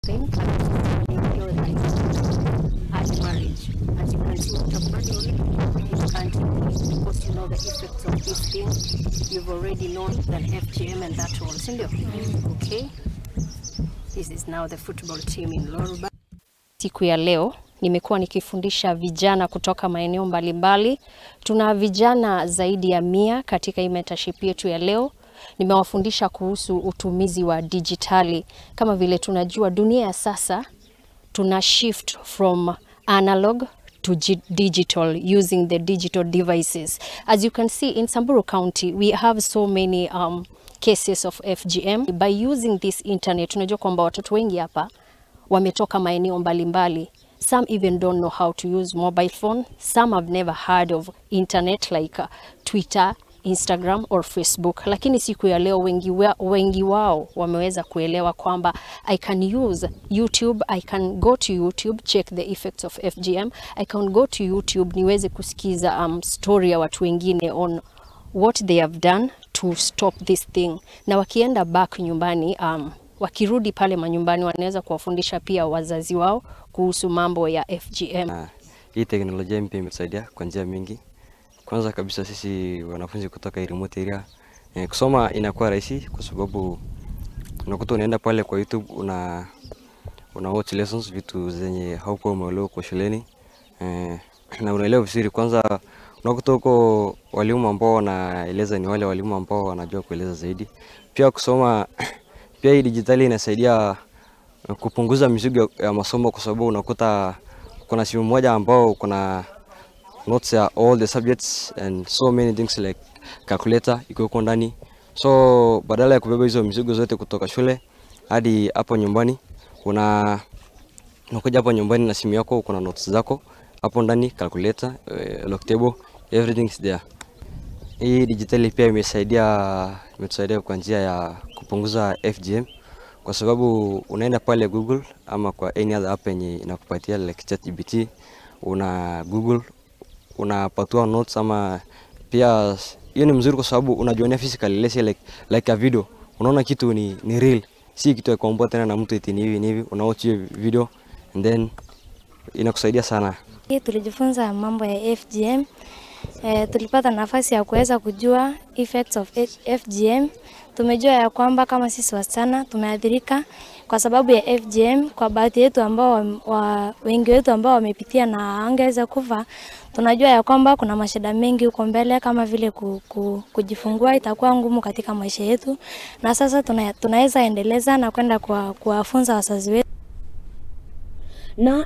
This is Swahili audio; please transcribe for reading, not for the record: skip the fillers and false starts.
Thing at marriage. As you can see, you can't, because you know the effects of this thing. You've already known that FGM and that all. Sindio? Okay. This is now the football team in Loruba. Siku ya leo nimekuwa nikifundisha vijana kutoka maeneo mbalimbali. Tuna vijana zaidi ya 100 katika hii mentorship yetu ya leo. Nimewafundisha kuhusu utumizi wa dijitali. Kama vile tunajua dunia ya sasa tuna shift from analog to digital using the digital devices. As you can see in Samburu County, we have so many cases of FGM. By using this internet, tunajua kwamba watoto wengi hapa wametoka maeneo mbalimbali. Some even don't know how to use mobile phone. Some have never heard of internet like Twitter, Instagram or Facebook. Lakini siku ya leo wengi wao wameweza kuelewa kwamba I can use YouTube, I can go to YouTube, check the effects of FGM. I can go to YouTube niweze kusikiza story ya watu wengine on what they have done to stop this thing. Na wakienda back nyumbani, wakirudi pale manyumbani wanaweza kuwafundisha pia wazazi wao kuhusu mambo ya FGM. Hii teknolojia mpya imetusaidia kwa njia mingi. Kwanza kabisa sisi wanafunzi kutoka remote area, kusoma inakuwa rahisi kwa sababu unakuta unaenda pale kwa YouTube una watch lessons, vitu zenye haukuwa umeelewa kwa shuleni, na unaelewa vizuri. Kwanza unakuta huko walimu ambao wanaeleza ni wale walimu ambao wanajua kueleza zaidi. Pia kusoma, pia hii dijitali inasaidia kupunguza mizigo ya masomo kwa sababu unakuta kuna simu moja ambao kuna notes ya all the subjects and so many things like calculator iko huko ndani. So badala ya kubeba hizo mizigo zote kutoka shule hadi hapo nyumbani, unakuja hapo nyumbani na simu yako, kuna notes zako hapo ndani, calculator, log table, everything is there. Hii dijitali pia imetusaidia kwa njia ya kupunguza FGM kwa sababu unaenda pale Google ama kwa any other app yenye inakupatia like ChatGPT, una Google unapatua notes ama pia hiyo ni mzuri kwa sababu unajionea physically, let's say like a video, unaona kitu ni real, si kitu ya kuomba tena na mtu eti ni hivi ni hivi, unawatch hiyo video and then inakusaidia sana. Hii tulijifunza mambo ya FGM. Tulipata nafasi ya kuweza kujua effects of FGM. Tumejua ya kwamba kama sisi wasichana tumeathirika kwa sababu ya FGM. Kwa baadhi yetu ambao wengi wetu ambao wamepitia na angeweza kufa, tunajua ya kwamba kuna mashida mengi huko mbele kama vile kujifungua itakuwa ngumu katika maisha yetu, na sasa tunaweza endeleza na kwenda kuwafunza wazazi wetu. Na